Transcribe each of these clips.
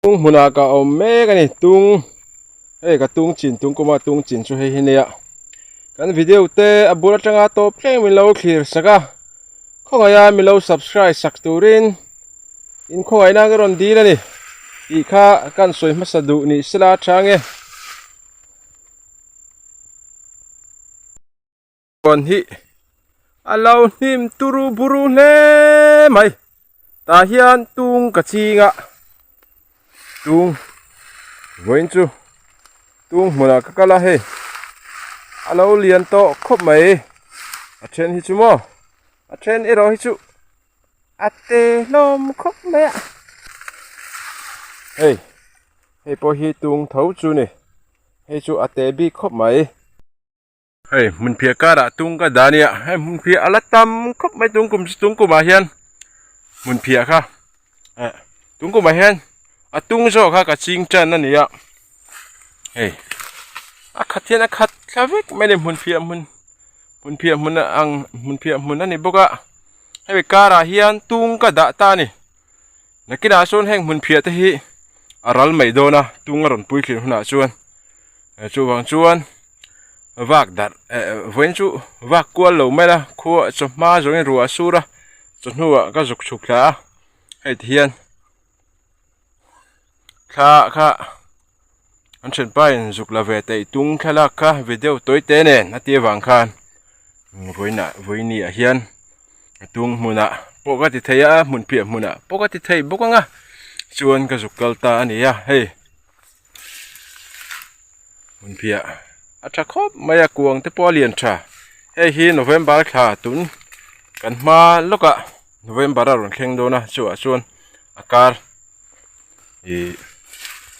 Tung hmunah ka awm mek a ni tung hei ka tung chin tung kuma tung chin chu hei hi nia kan video te a bul atanga tawp thleng min lo thlir sak a khawngaih a min lo subscribe sak turin in khawngaih na ka rawn dil a ni tih kha kan sawi hmasa duh ni sela tha nge. Huan hi a lo hnim turu buru hle mai tah hian tung ka ching a tung vawiin chu tung hmunah ka kal a hei a lo lian tawh khawp mai a then hi chu maw a then erawh hi chu a te hlawm khawp mai a hei hei pawh hi tung tho chu a ni hei chu a te bik khawp mai. Hei hmunphiah karah tung ka dah ania hei hmunphiah a la tam khawp mai tung kum tung kumah hian hmunphiah kha eh tung kumah hian a tung zawk kha ka ching tan a ni a hei a khat hian a khat thla vek mai a ni hmunphiah hmun hmunphiah hmun ang hmunphiah hmun a ni bawk a hemi karah hian tung ka dah ta a ni nakinah sawn heng hmunphiah te hi a ral mai dawn a tung a rawn puitlin hunah chuan chuvang chuan vak darh eh vawiin chu vak kual lo mai la khua chawhma zawngin ruah a sur a chawhnuah ka zuk chhuk thla a hei ti hian thla kha an thianpa in zuk la ve theih tung thlalak kha video tawi te nen a tih avang khan vawiinah vawini ah hian a tung hmunah pawh ka ti thei a hmun piah hmunah pawh ka ti thei bawk ang a chuan ka zuk kal ta a ni a hei. Hmunphiah a tha khawp mai a kuang te pawh a lian tha hei hi November thla tun kan hma lawkah November a rawn thleng dawn a chuvah chuan a kar ih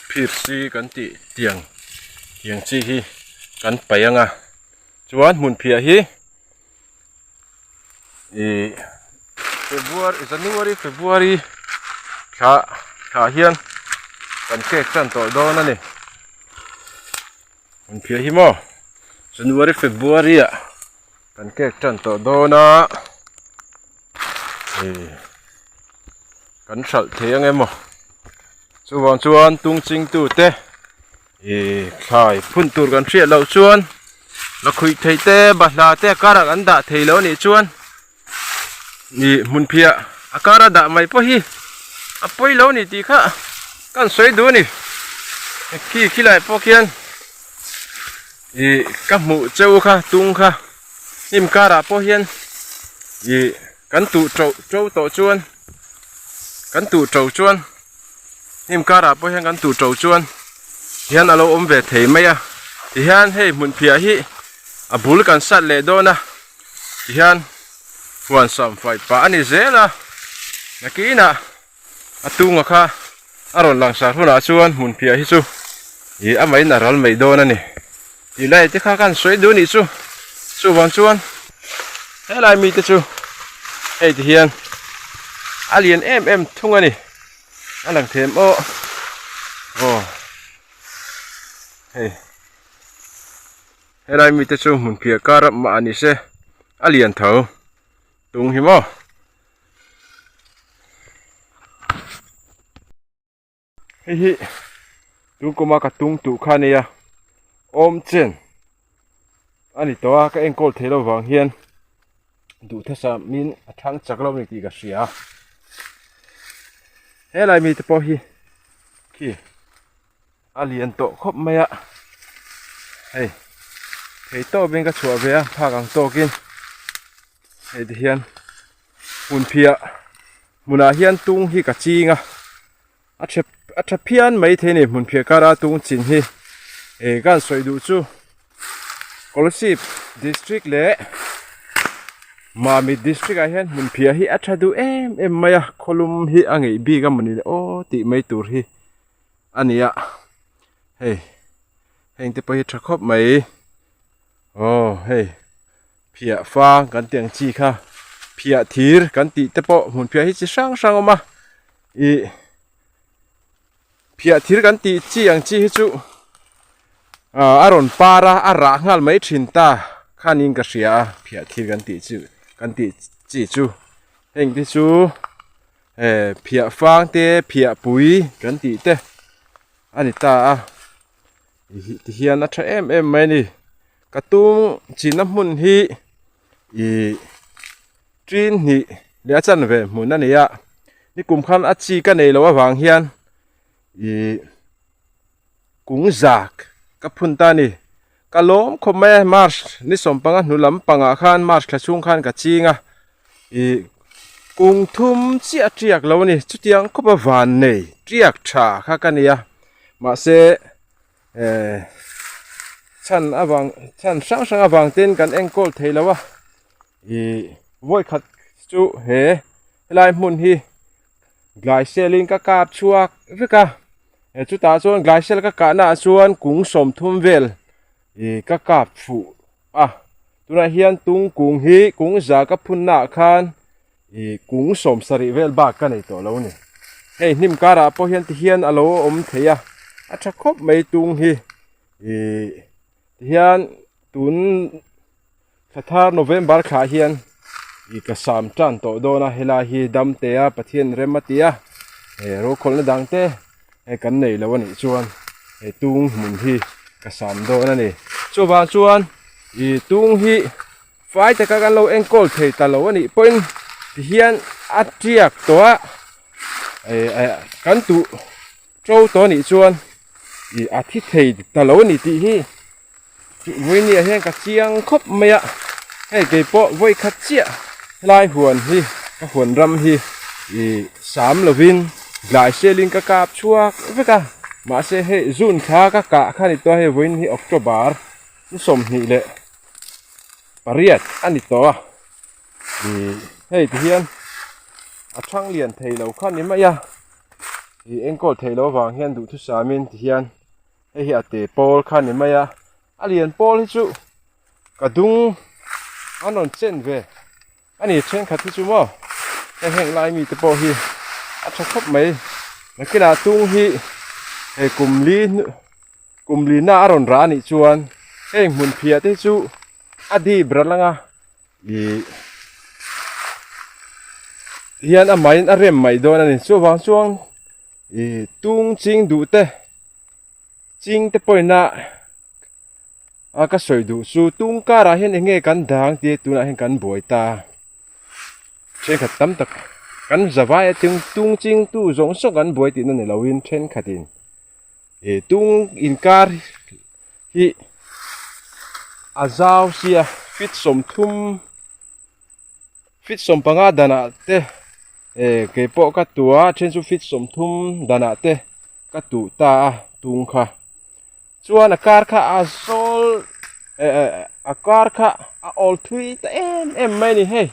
phir si kan tih tiang tiang chi hi kan paih ang a chuan hmunphiah hi ih February January February thla thla hian kan cake tan tawh dawn a ni an phiah hi maw January February ah kan cake tan tawh dawn a ih kan hralh thei ang emaw chuvang chuan tung ching tu te Ih thlai phun tur kan hriat loh chuan la khuih theih te bahla te a karah kan dah thei lo anih chuan ih hmun phiah a kara dah mai pawh hi a pawi lo ani tih kha kan sawi duh a ni khi khilai pawh khian ih ka hmuh cheu kha tung kha hnim karah pawh hian ih kan tuh to to tawh chuan kan tuh to chuan. Hnim karah pawh hian kan tuh to chuan hian a lo awm ve thei mai a tihian hei hmun phiah hi a bul kan sat leh dawn a tihian huan sam fai pah a ni zel a nakinah a tunga kha a rawn langsar hunah chuan hmun phiah hi chu ih a mahin a ral mai dawn a ni tih lai te kha kan sawi duh anih chu chuvang chuan helai mite chu hei ti hian a lian em em thung a ni. A lang them aw aw hei helai mite chu hmun phiah kar mah a ni se a lian tho tung hi maw. Hei hi tun kuma ka tung tuh kha a nia awm chen a ni tawh a ka enkawl thei lo vang hian. Duhthasa min a thang chak lo a ni tih ka hria a helai mite pawh hi khi a lian tawh khawp mai a hei thei tawpin ka chhuah ve a phak ang tawkin hei ti hian hmunphiah hmunah hian tung hi ka ching a a tha a tha phian mai thei a ni hmunphiah kara tung chin hi eh ka han sawi duh chu Kolasib district leh Mamit district ah hian hmunphiah hi a tha duh em em mai a khawlum hi a ngeih bik a mawni le aw tih mai tur hi a ni a hei heng te pawh hi tha khawp mai aw hei phiah fang kan tih ang chi kha phiah thir kan tih te pawh hmunphiah hi chi hrang hrang a awm a. Ih phiah thir kan tih chi ang chi hi chu ah a rawn par a a rah nghal mai thin ta khanin ka hria a phiah thir kan tih chu kan tih chi chu heng te chu eh phiah fang te phiah pui kan tih te. a ni ta a ti hian a tha em em mai a ni ka tung chinna hmun hi ih tin hnih leh a chanve hmun a ni a nikum khan a chi ka nei loh avang hian ih kung zak ka phun ta a ni ka lawm khawp mai a march ni sawmpanga hnu lampangah khan march thla chhung khan ka ching a ih kung thum chiah a tiak lo a ni chutiang khawp a van nei tiak tha kha ka ni a mahse eh chhan avang chhan hrang hrang avang ten kan enkawl thei lo a ih vawi khat chu he helai hmun hi Glaisel in ka kap chhuak vek a eh chutah chuan glaisel ka kah naah chuan kung sawmthum vel ih ka kap fuh a tunah hian tung kung hi kung za ka phun naah khan ih kung sawm sarih vel bak ka nei tawh lo a ni hei hnim karah pawh hian ti hian a lo awm thei a a tha khawp mai tung hi ih ti hian tun. Thla thar November thlah hian ih ka sam tan tawh dawn a helai hi dam te a Pathian rem a ti a eh rokhawlhna dang te hei kan nei lo a nih chuan he tung hmun hi ka sam dawn a ni chuvang chuan ih tung hi fai taka kan lo enkawl thei ta lo a nih pawhin tihian a tiak tawh a eh eh kan tuh to tawh a nih chuan ih a thi thei ta lo a ni tih hi. Vawinia hian ka chiang khawp mai a, hei kei pawh vawi khat chiah helai huan hi ka huan ram hi ih sam lovin dlai selin ka kap chhuak vek a mahse hei zun thla ka kah kha a ni tawh a hei vawiin hi October ni 28 a ni tawh a ih hei ti hian a thang lian thei lo kha a ni mai a ih enkawl theih loh avang hian duhthusamin ti hian. Hei hi a te pawl kha a ni mai a a lian pawl hi chu ka dung an rawn chen ve a ni thenkhat hi chu maw hei heng lai mite pawh hi a tha khawp mai nakinah tung hi hei kum li kum li na a rawn rah a nih chuan heng hmun phiah te hi chu a dip ral ang a ih hian a maiin a rem mai dawn a ni chuvang chuan ih tung ching duh te. Ching te pawhin a a ka sawi duh chu tung karah hian eng nge kan dang tih tunah hian kan buai ta thenkhat tam tak kan zavai a tung tung ching tu zawng zawng kan buai tihna ni loin thenkhatin ih tung inkar hi a zau sia feet 30 feet 15 danah te eh kei pawh ka tu a then chu feet 30 danah te ka tuh ta a tung kha chuan a kar kha a zawl eh eh a kar kha a awl thui ta em em mai a ni hei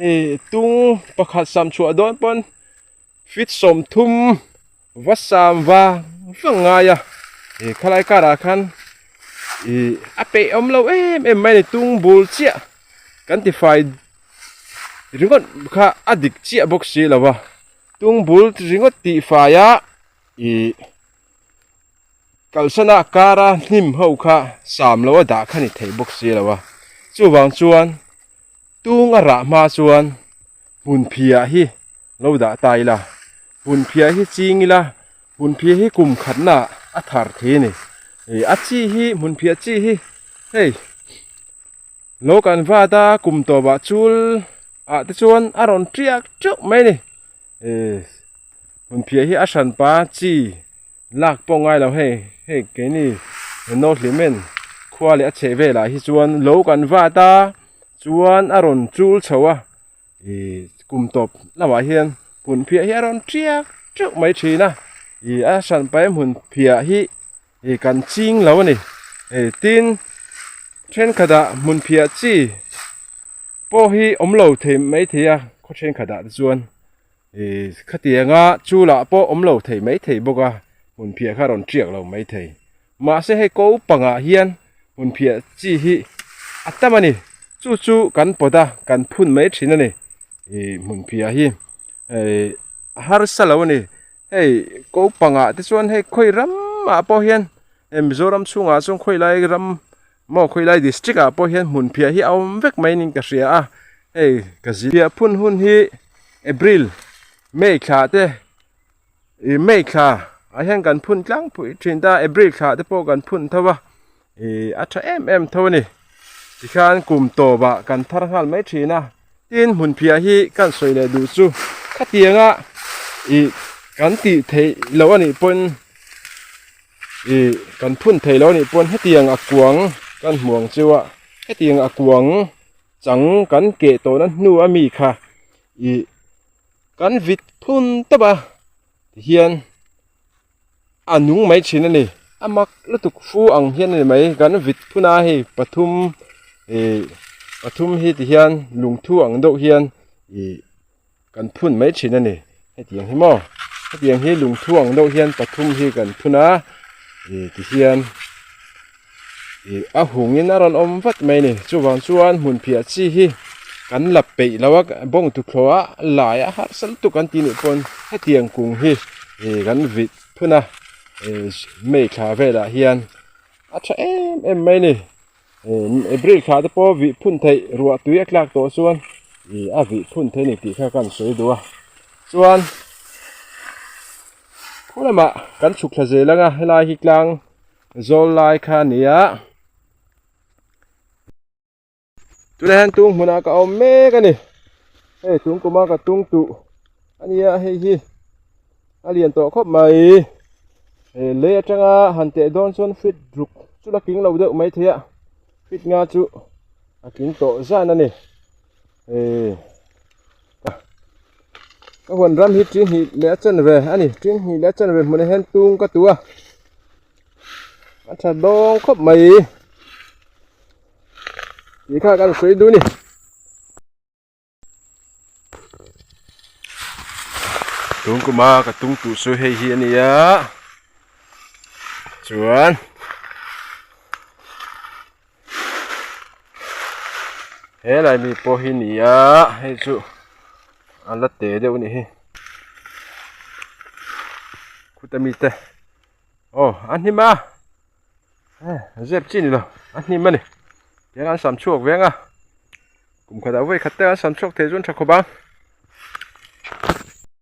ih tung pakhat sam chhuah dawn pawn feet 30 va sam va vang ngai a ih khalai karah khan ih a peih awm lo em em mai a ni tung bul chiah kan ti fai ringawt kha a dik chiah bawk si lo va. Tung bul ringawt tih faia ih kalsana kara hnim ho kha sam lo a dah kha ni thei bawk si lo a chuvang chuan tung a rah hma chuan hmun phiah hi lo dah ta ila hmun phiah hi ching ila hmun phiah hi kum khatna a thar thei a ni ih a chi hi hmun phiah chi hi hei. Lo kan vat a kum tawpah chul ah te chuan a rawn tiak teuh mai a ni eh hmun phiah hi a hran pa chi lak pawh ngai lo hei hei keini North-Hlimen khua leh a chheh velah hi chuan lo kan vat a chuan a rawn chul chho a ih kum tawp lamah hian hmun phiah hi a rawn tiak teuh mai thin a ih a hran pa hi hmun phiah hi. Ih kan ching lo a ni eh tin thenkhatah hmun phiah chi pawh hi awm lo thei mai thei a khaw thenkhatah te chuan ih khatianga chulah pawh awm lo thei mai thei bawk a hmun phiah kha a rawn tiak lo mai thei mahse hei ko pangah hian hmun phiah chi hi a tam a ni chu chu kan pawt a kan phun mai thin a ni ih hmun phiah hi eh a harsa lo a ni. Hei ko pangah te chuan hei khawi ramah pawh hian hei Mizoram chhungah chuan khawi lai ram maw khawi lai district ah pawh hian hmun phiah hi a awm vek mai niin ka hria a hei ka zin phiah phun hun hi April May thla te ih May thla Ah hian kan phun tlangpui thin ta April thla te pawh kan phun tho a ih a tha em em tho a ni tikhian kum tawp ah kan thar nghal mai thin a tin hmun phiah hi kan sawi leh duh chu khatiang a ih kan tih theih loh a nih pawn ih kan phun theih loh a nih pawn hetiang a kuang kan hmu ang chiu a hetiang a kuang chang kan keh tawhna hnu a mi kha ih kan vit phun tawp a. Tihian a nung mai thin a ni a mak lutuk fu ang hian a ni mai kan vit phun a hei pathum ih pathum hi tihian lungthu ang deuh hian ih kan phun mai thin a ni hetiang hi maw hetiang hi lungthu ang deuh hian pathum hi kan phun a ih tihian ih a hungin a rawn awm vat mai a ni chuvang chuan hmun phiah chi hi kan la peih lo a bawng tuthlawh a lai a harsa lutuk an tih nih pawn hetiang kung hi ih kan vit phun a ih may thla velah hian a tha em em mai a ni ih april thla te pawh vih phun theih ruah tui a tlak tawh chuan ih a vih phun theih a ni tih kha ka han sawi duh a chuan khu lamah kan chhuk thla zel ang a helai hi tlang Zawl lai kha a ni a tunah hian tung hmunah ka awm mek a ni hei tung kuma ka tung tuh a nia hei hi a lian tawh khawp mai he lei atanga han teh dawn chuan feet ruk chu la tling lo deuh mai thei a feet nga chu a tling tawh zan a ni hei. Ka huan ram hi ṭing hnih leh a chanve a ni ṭing hnih leh a chanve hmunah hian tung ka tu a a ṭha dawng khawp mai tih kha kan sawi duh a ni. Tung kuma ka tung tuh chu hei hi a ni a chuan. He lai mi pawh hi ni a hei chu a la te deuh a nih hi khuta mi te aw a hnim a zep chi a ni lo a hnim a ni tiang an sam chhuak veng a kum khatah vawi khat te an sam chhuak thei chu an tha khawp ang.